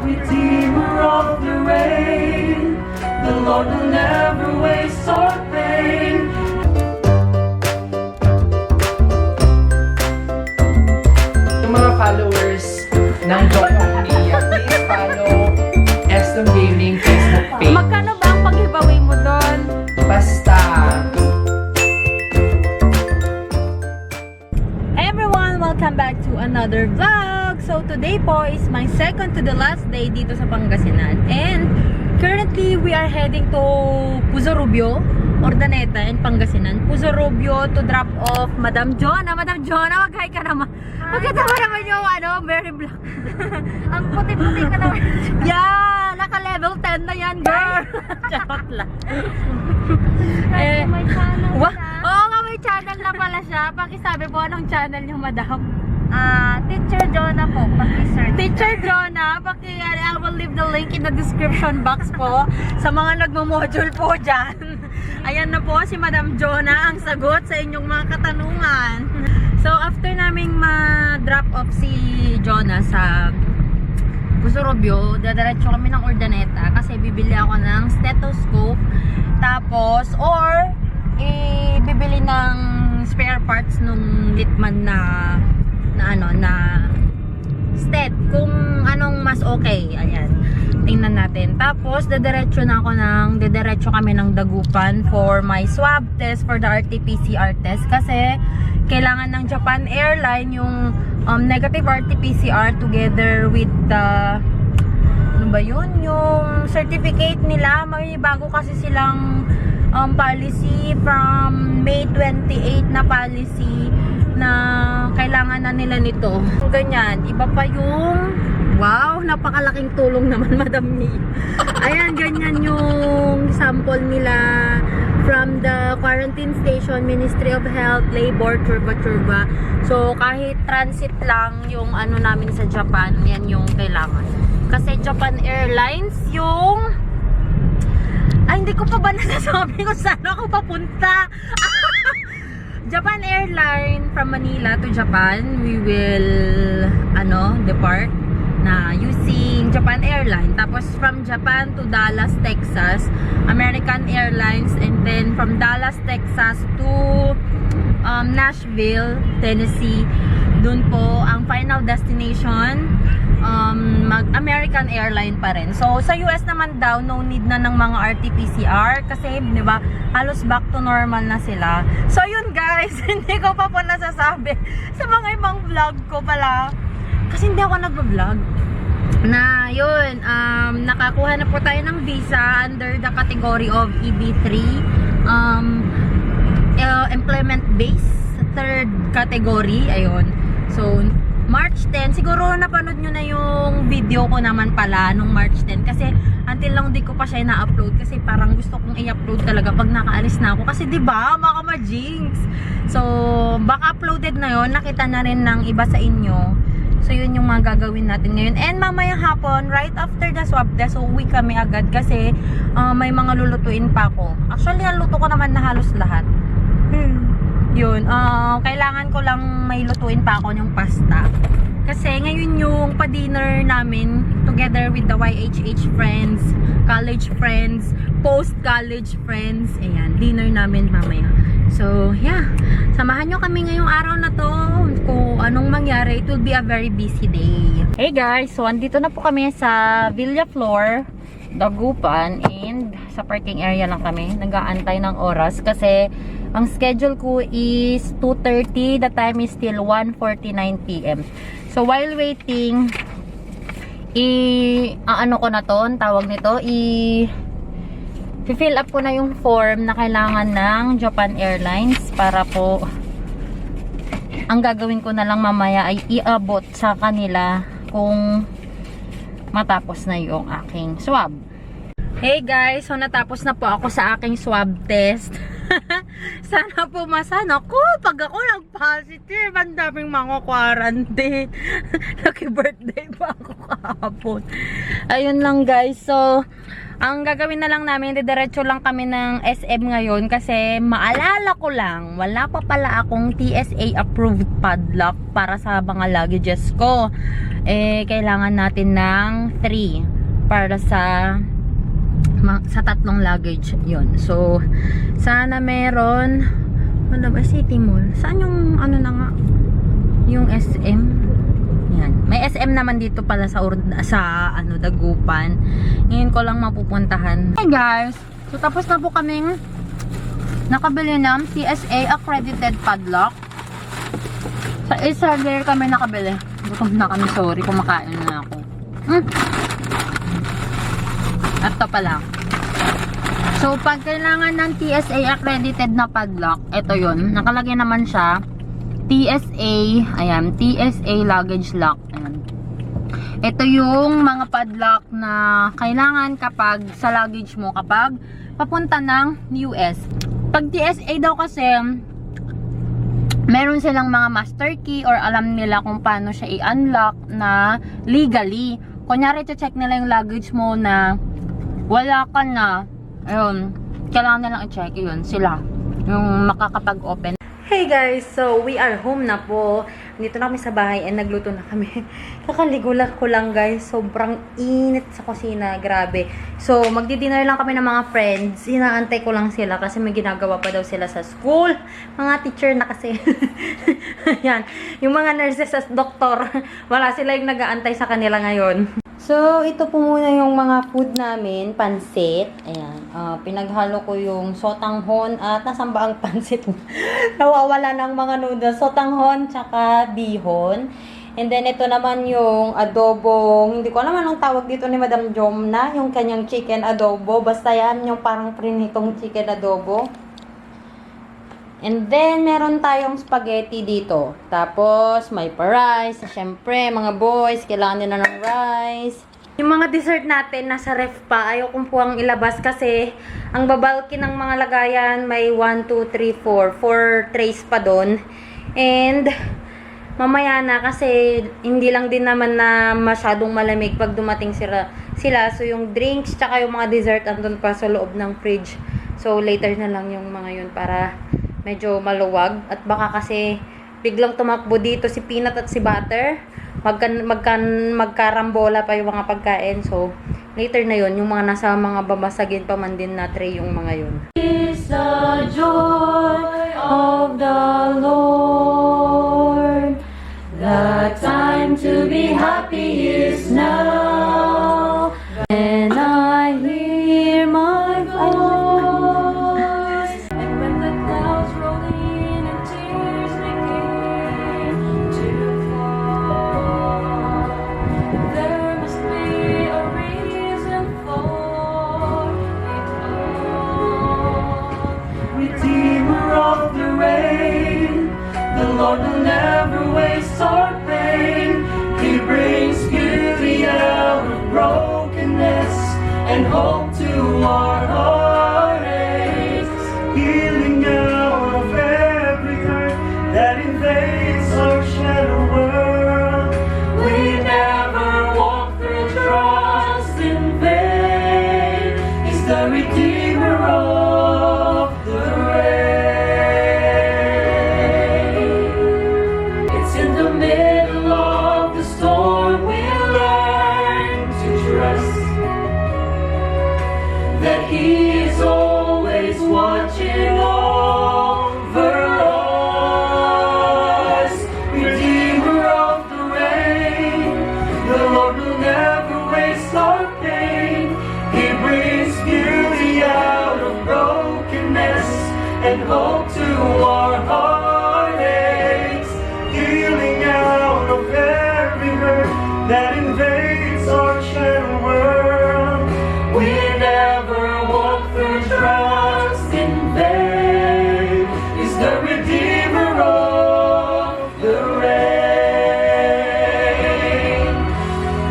Redeemer of the rain. The Lord will never waste or faint. Yung mga followers ng Joy of Mia, please follow Eston Gaming Facebook page. Magkano ba ang pag-giveaway mo doon? Basta. Everyone, welcome back to another vlog. So today po is my second to the last day dito sa Pangasinan. And currently we are heading to Puzo Rubio, Urdaneta and Pangasinan. Puzo Rubio to drop off Madam Jonah. Madam Jonah, mag-hi ka naman. Magkita mo naman yung very black. Ang puti-puti ka naman. Yeah, naka-level 10 na yan, girl. Charot lang. May channel Oo na. nga, may channel na pala siya. Pakisabi po anong channel niyo, madam. Teacher Jonah po, paki-search. Teacher Jonah, I will leave the link in the description box po sa mga nagmo-module po dyan. Ayan na po si Madam Jonah ang sagot sa inyong mga katanungan. So after naming ma-drop off si Jonah sa Puzo Rubio, dadiretso kami ng Urdaneta kasi bibili ako ng stethoscope tapos or bibili ng spare parts nung Litman na stet kung anong mas okay. Ayan, tingnan natin. Tapos dadiretso kami ng Dagupan for my swab test for the RT-PCR test kasi kailangan ng Japan Airline yung negative RT-PCR together with the yung certificate nila. May bago kasi silang policy from May 28 na policy na kailangan na nila nito. Ganyan, iba pa yung wow, napakalaking tulong naman, Madam Mi. Ayan, ganyan yung sample nila from the quarantine station, Ministry of Health, Labor, Turba. So, kahit transit lang yung namin sa Japan, yan yung kailangan. Kasi Japan Airlines yung hindi ko pa ba nasasabi kung saan ako papunta? Japan Airline from Manila to Japan, we will depart na using Japan Airline. Tapos from Japan to Dallas, Texas, American Airlines, and then from Dallas, Texas to Nashville, Tennessee. Doon po ang final destination, American Airline pa rin. So sa US naman daw, no need na ng mga RT-PCR kasi di ba halos back to normal na sila. So yun guys, hindi ko pa po nasasabi sa mga ibang vlog ko pala kasi hindi ako nagba-vlog na yun, nakakuha na po tayo ng visa under the category of EB3, employment base, third category. Ayun, so March 10, siguro napanood nyo na yung video ko naman pala nung March 10 kasi until lang di ko pa siya na-upload kasi parang gusto kong i-upload talaga pag nakaalis na ako kasi diba baka ma-jinx. So baka uploaded na yon, nakita na rin ng iba sa inyo. So yun yung mga gagawin natin ngayon. And mamayang hapon, right after the swab test, uwi kami agad kasi may mga lulutuin pa ako. Actually naluto ko naman na halos lahat. Yun, kailangan ko lang may lutuin pa ako yung pasta. Kasi ngayon yung pa-dinner namin together with the YHH friends, college friends, post-college friends. Ayan, dinner namin mamaya. So, yeah. Samahan nyo kami ngayong araw na to. Kung anong mangyari, it will be a very busy day. Hey guys, so andito na po kami sa Villaflor, Dagupan, and sa parking area lang kami. Nag-aantay ng oras kasi ang schedule ko is 2:30. The time is still 1:49 PM. So while waiting, ko na to, tawag nito, fill up ko na yung form na kailangan ng Japan Airlines para po ang gagawin ko na lang mamaya ay iabot sa kanila kung matapos na yung aking swab. Hey guys, so natapos na po ako sa aking swab test. Sana pumasan ako. Pag ako nag-positive, ang daming mga quarantine. Lucky birthday pa ako kahapon. Ayun lang guys. So, ang gagawin na lang namin, diretso lang kami ng SM ngayon kasi maalala ko lang, wala pa pala akong TSA approved padlock para sa mga luggages ko. Kailangan natin ng 3 para sa tatlong luggage yun. So, sana meron. Ano ba? City Mall? Saan yung ano na nga? Yung SM? Yan. May SM naman dito pala sa Dagupan. Ngayon ko lang mapupuntahan. Hey guys! So, tapos na po kaming nakabili ng TSA accredited padlock. Sa Israel kami nakabili. Gutom na kami, sorry. Kumakain na ako. At ito pala. So, pag kailangan ng TSA accredited na padlock, ito yun. Nakalagay naman siya. TSA, ayan, TSA luggage lock. Ayan. Ito yung mga padlock na kailangan kapag sa luggage mo, kapag papunta ng US. Pag TSA daw kasi, meron silang mga master key or alam nila kung paano siya i-unlock na legally. Kunyari, check nila yung luggage mo na wala ka na. Ayun, kailangan nilang i-check yun. Sila, yung makakapag-open. Hey guys, so we are home na po. Dito na kami sa bahay and nagluto na kami. Kakaligo lang ko lang guys. Sobrang init sa kusina. Grabe. So, magdi-dinner lang kami ng mga friends. Inaantay ko lang sila kasi may ginagawa pa daw sila sa school. Mga teacher na kasi. Ayan. Yung mga nurses at doktor. Wala sila yung nag-aantay sa kanila ngayon. So, ito po muna yung mga food namin. Pansit. Ayan. Pinaghalo ko yung sotanghon at nasan ba ang pansit? Nawawala ng mga noodles. Sotanghon tsaka bihon. And then, ito naman yung adobong, hindi ko alam anong tawag dito ni Madam Jomna, yung kanyang chicken adobo. Basta yan, yung parang prinitong chicken adobo. And then, meron tayong spaghetti dito. Tapos, may pa-rice. Siyempre, mga boys, kailangan nila ng rice. Yung mga dessert natin, nasa ref pa. Ayaw kong puwang ilabas kasi ang babalki ng mga lagayan, may 1, 2, 3, 4. 4 trays pa doon. And, mamaya na kasi hindi lang din naman na masyadong malamig pag dumating sila. So, yung drinks, tsaka yung mga dessert, andun pa sa loob ng fridge. So, later na lang yung mga yun para medyo maluwag. At baka kasi biglang tumakbo dito si Peanut at si Butter. Magkarambola pa yung mga pagkain. So, later na yun. Yung mga nasa mga babasagin pa man din na tray yung mga yun. Is the joy of the Lord. The time to be happy is now. And I hear my voice. And when the clouds roll in and tears begin to fall, there must be a reason for it all. Redeemer of the rain, the Lord will never waste our pain. He brings beauty out of brokenness and hope to our heartaches. Healing out of every hurt that invades our shattered world. We never walk through trials in vain. He's the Redeemer of the rain. It's in the middle of the storm we learn to trust that He is always watching over us. Redeemer of the rain, the Lord will never waste our pain. He brings beauty out of brokenness and hope to our heartaches. Healing out of every hurt that invades our shattered world. We never walk through trials in vain. He's the Redeemer of the rain.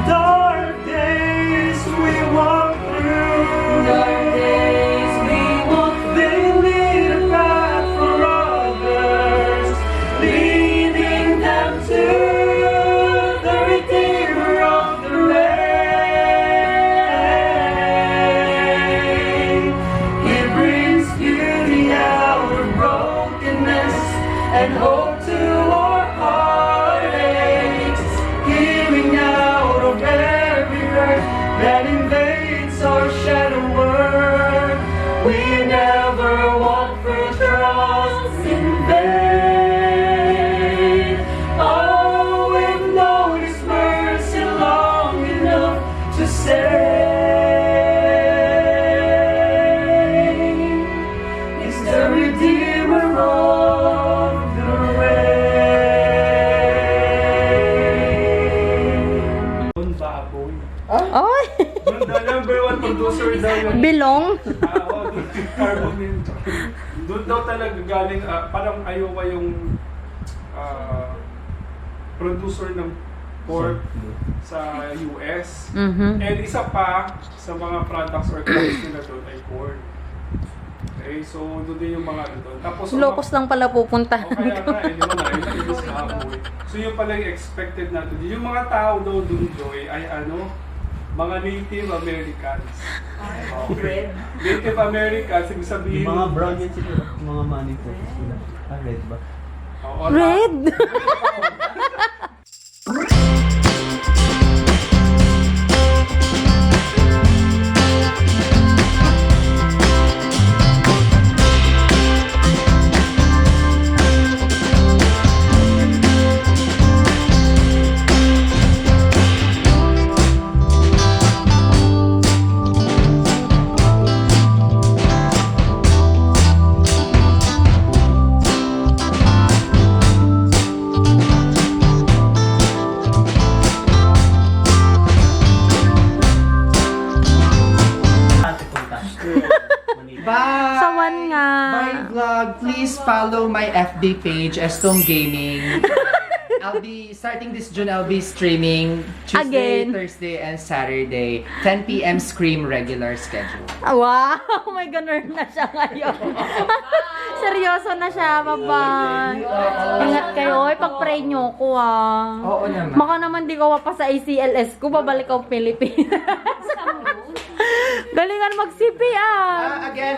Dark days we walk through. Dark days we walk. They lead that invades our shadow world. We never walk through trials in vain. Oh, we've known His mercy long enough to say, He's the Redeemer of the rain. Doon baboy. Oy! Doon the number one producer daw yun. Bilong? Oo, doon carbon yun. Doon daw talaga galing, parang Iowa yung producer ng pork sa US. Mhm. And isa pa sa mga products or crops nila doon ay corn. Okay, so doon din yung mga doon. Tapos Locos lang pala pupunta. o kaya nga, di ba na, yun yung baboy. So yung pala yung expected natin. Yung mga tao daw doon, Joy, ay ano, mga Native Americans. Okay. Native Americans, ibig sabihin... Yung mga brown yan siguro, mga money po sila. Ah, red ba? Oo, Red? Ate punta. Manila. Bye! Sawan nga. Bye vlog! Please follow my FB page, Estong Gaming. I'll be starting this June. I'll be streaming Tuesday, Again. Thursday, and Saturday. 10 p.m. Scream regular schedule. Wow! May ganun na siya ngayon. Seryoso na siya, bye-bye. Ingat kayo. Oy, pag-pray nyo ko ah. Oo naman. Baka naman di ka pa sa ACLS ko, babalik ako Pilipinas. Galingan mag-CPR. Again,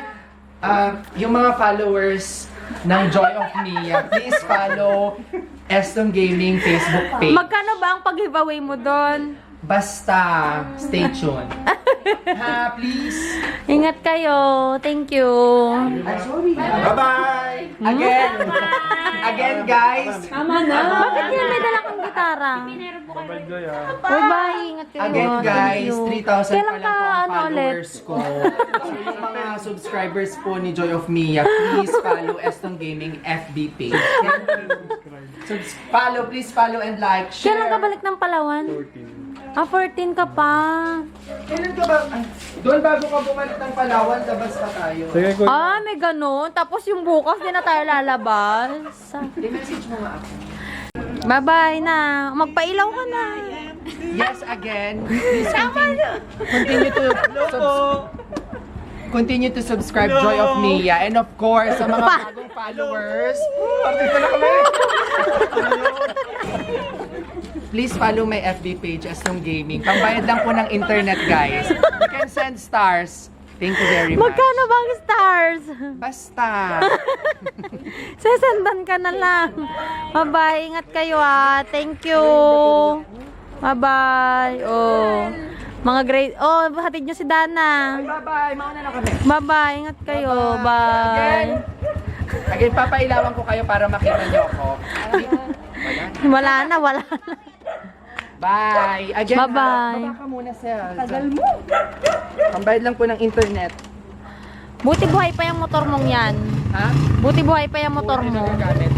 yung mga followers ng Joy of Mia, please follow Estong Gaming Facebook page. Magkano ba ang pag-giveaway mo doon? Basta, stay tuned. Ha, please. Ingat kayo. Thank you. Bye-bye! Again, guys. Bakit yan may dala kang gitara? Babay Joy, ah. Bye-bye. Ingat kayo. Again, guys, Thank you. 3,000 Kailan pa lang po ang ano ulit? followers ko. So, yung mga subscribers po ni Joy of Mia, please follow Estong Gaming FB page. Please follow and like, share. Kailan ka balik ng Palawan? 14 ka pa. Kailan ka ba? Doon bago ka bumalik ng Palawan, labas pa tayo. Sige, ko. Ah, may ganun. Tapos yung bukas, di na tayo lalabas. I-message mo nga ako. Bye-bye na. Magpailaw ka na. Yes, again. Please continue to subscribe Joy of Mia. And of course, sa mga bagong followers, please follow my FB page, Estong Gaming. Pambayad lang po ng internet, guys. You can send stars. Thank you very much. Magkano bang stars? Basta. Sesendan ka na lang. Bye-bye. Ingat kayo ah. Thank you. Bye-bye. Oh. Mga great. Oh, hatid nyo si Dana. Bye-bye. Mauna na kami. Bye-bye. Ingat kayo. Bye. Again, papailawan ko kayo para makita niyo ako. Wala na. Bye! Again, Bye-bye. baba ka muna, Sel. Tagal mo. Pambayad lang po ng internet. Buti buhay pa yung motor mong yan. Ha? Buti buhay pa yung motor mo. Gamit.